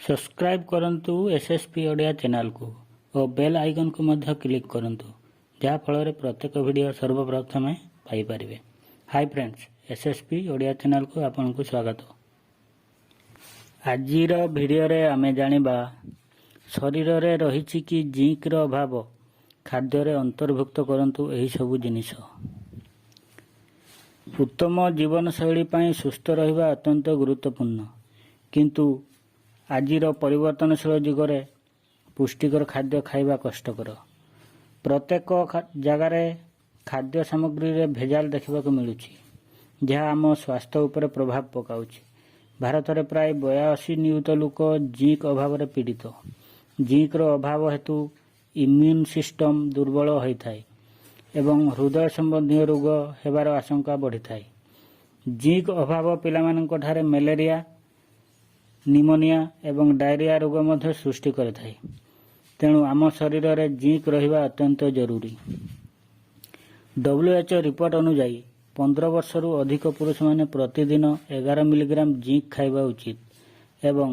Subscribe କରନ୍ତୁ S S P Odia ଚ୍ୟାନେଲକୁ ଓ bail ଆଇକନ୍କୁ ମଧ୍ୟ କ୍ଲିକ୍ କରନ୍ତୁ, ଯାହାଫଳରେ ପ୍ରତ୍ୟେକ ଭିଡ଼ିଓ ସର୍ବପ୍ରଥମେ ପାଇପାରିବେ। High friends, S S P Odia ଚ୍ୟାନେଲକୁ ଆପଣଙ୍କୁ ସ୍ୱାଗତ। ଆଜିର ଭିଡ଼ିଓରେ ଆମେ ଜାଣିବା, ଶରୀରରେ ରହିଛି କି ଜିଙ୍କର ଅଭାବ? ଖାଦ୍ୟରେ ଅନ୍ତର୍ଭୁକ୍ତ କରନ୍ତୁ ଏହିସବୁ ଜିନିଷ। ଉତ୍ତମ ଜୀବନଶୈଳୀ ପାଇଁ ସୁସ୍ଥ ରହିବା ଅତ୍ୟନ୍ତ ଗୁରୁତ୍ୱପୂର୍ଣ୍ଣ। କିନ୍ତୁ ଆଜିର ପରିବର୍ତ୍ତନଶୀଳ ଯୁଗରେ ପୁଷ୍ଟିକର ଖାଦ୍ୟ ଖାଇବା କଷ୍ଟକର। ପ୍ରତ୍ୟେକ ଜାଗାରେ ଖାଦ୍ୟ ସାମଗ୍ରୀରେ ଭେଜାଲ ଦେଖିବାକୁ ମିଳୁଛି, ଯାହା ଆମ ସ୍ୱାସ୍ଥ୍ୟ ଉପରେ ପ୍ରଭାବ ପକାଉଛି। ଭାରତରେ ପ୍ରାୟ 82 ନିୟୁତ ଲୋକ ଜିଙ୍କ ଅଭାବରେ ପୀଡ଼ିତ। ଜିଙ୍କର ଅଭାବ ହେତୁ ଇମ୍ୟୁନ୍ ସିଷ୍ଟମ ଦୁର୍ବଳ ହୋଇଥାଏ ଏବଂ ହୃଦୟ ସମ୍ବନ୍ଧୀୟ ରୋଗ ହେବାର ଆଶଙ୍କା ବଢ଼ିଥାଏ। ଜିଙ୍କ ଅଭାବ ପିଲାମାନଙ୍କଠାରେ ମ୍ୟାଲେରିଆ, ନିମୋନିଆ ଏବଂ ଡାଇରିଆ ରୋଗ ମଧ୍ୟ ସୃଷ୍ଟି କରିଥାଏ। ତେଣୁ ଆମ ଶରୀରରେ ଜିଙ୍କ ରହିବା ଅତ୍ୟନ୍ତ ଜରୁରୀ। WHO report ଅନୁଯାୟୀ, 15 ବର୍ଷରୁ ଅଧିକ ପୁରୁଷମାନେ ପ୍ରତିଦିନ 11 ମିଲିଗ୍ରାମ ଜିଙ୍କ ଖାଇବା ଉଚିତ ଏବଂ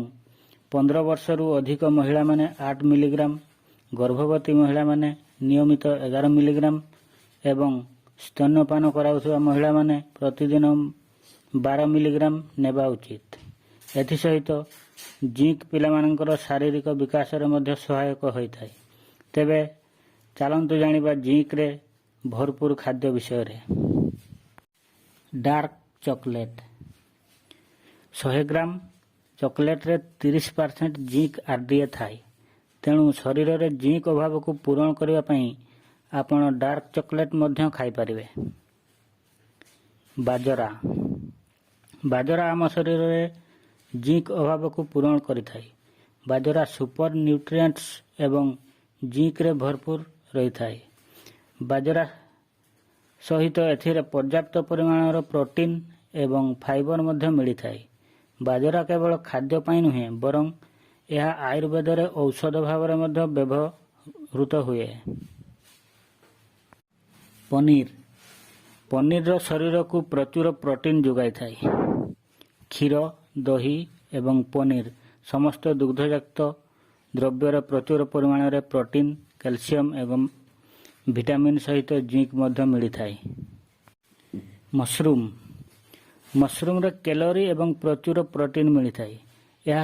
15 ବର୍ଷରୁ ଅଧିକ ମହିଳାମାନେ 8 ମିଲିଗ୍ରାମ, ଗର୍ଭବତୀ ମହିଳାମାନେ ନିୟମିତ 11 ମିଲିଗ୍ରାମ ଏବଂ ସ୍ତନ୍ୟପାନ କରାଉଥିବା ମହିଳାମାନେ ପ୍ରତିଦିନ 12 ମିଲିଗ୍ରାମ ନେବା ଉଚିତ। ଏଥିସହିତ ଜିଙ୍କ ପିଲାମାନଙ୍କର ଶାରୀରିକ ବିକାଶରେ ମଧ୍ୟ ସହାୟକ ହୋଇଥାଏ। ତେବେ ଚାଲନ୍ତୁ ଜାଣିବା ଜିଙ୍କରେ ଭରପୁର ଖାଦ୍ୟ ବିଷୟରେ। Dark chocolate. 100 ଗ୍ରାମ ଚକୋଲେଟ୍ରେ 30% ଜିଙ୍କ ଆରଡିଏ ଥାଏ। ତେଣୁ ଶରୀରରେ ଜିଙ୍କ ଅଭାବକୁ ପୂରଣ କରିବା ପାଇଁ ଆପଣ ଡାର୍କ ଚକୋଲେଟ୍ ମଧ୍ୟ ଖାଇପାରିବେ। ବାଜରା। ବାଜରା ଆମ ଶରୀରରେ ଜିଙ୍କ ଅଭାବକୁ ପୂରଣ କରିଥାଏ। ବାଜରା ସୁପର ନ୍ୟୁଟ୍ରିଏଣ୍ଟସ୍ ଏବଂ ଜିଙ୍କରେ ଭରପୁର ରହିଥାଏ। ବାଜରା ସହିତ ଏଥିରେ ପର୍ଯ୍ୟାପ୍ତ ପରିମାଣର ପ୍ରୋଟିନ୍ ଏବଂ ଫାଇବର ମଧ୍ୟ ମିଳିଥାଏ। ବାଜରା କେବଳ ଖାଦ୍ୟ ପାଇଁ ନୁହେଁ, ବରଂ ଏହା ଆୟୁର୍ବେଦରେ ଔଷଧ ଭାବରେ ମଧ୍ୟ ବ୍ୟବହୃତ ହୁଏ। ପନିର। ପନିରର ଶରୀରକୁ ପ୍ରଚୁର ପ୍ରୋଟିନ୍ ଯୋଗାଇଥାଏ। କ୍ଷୀର, ଦହି ଏବଂ ପନିର ସମସ୍ତ ଦୁଗ୍ଧଜାତ ଦ୍ରବ୍ୟରେ ପ୍ରଚୁର ପରିମାଣରେ ପ୍ରୋଟିନ୍, କ୍ୟାଲସିୟମ ଏବଂ ଭିଟାମିନ୍ ସହିତ ଜିଙ୍କ ମଧ୍ୟ ମିଳିଥାଏ। ମସରୁମ୍। ମସରୁମରେ କ୍ୟାଲୋରୀ ଏବଂ ପ୍ରଚୁର ପ୍ରୋଟିନ୍ ମିଳିଥାଏ।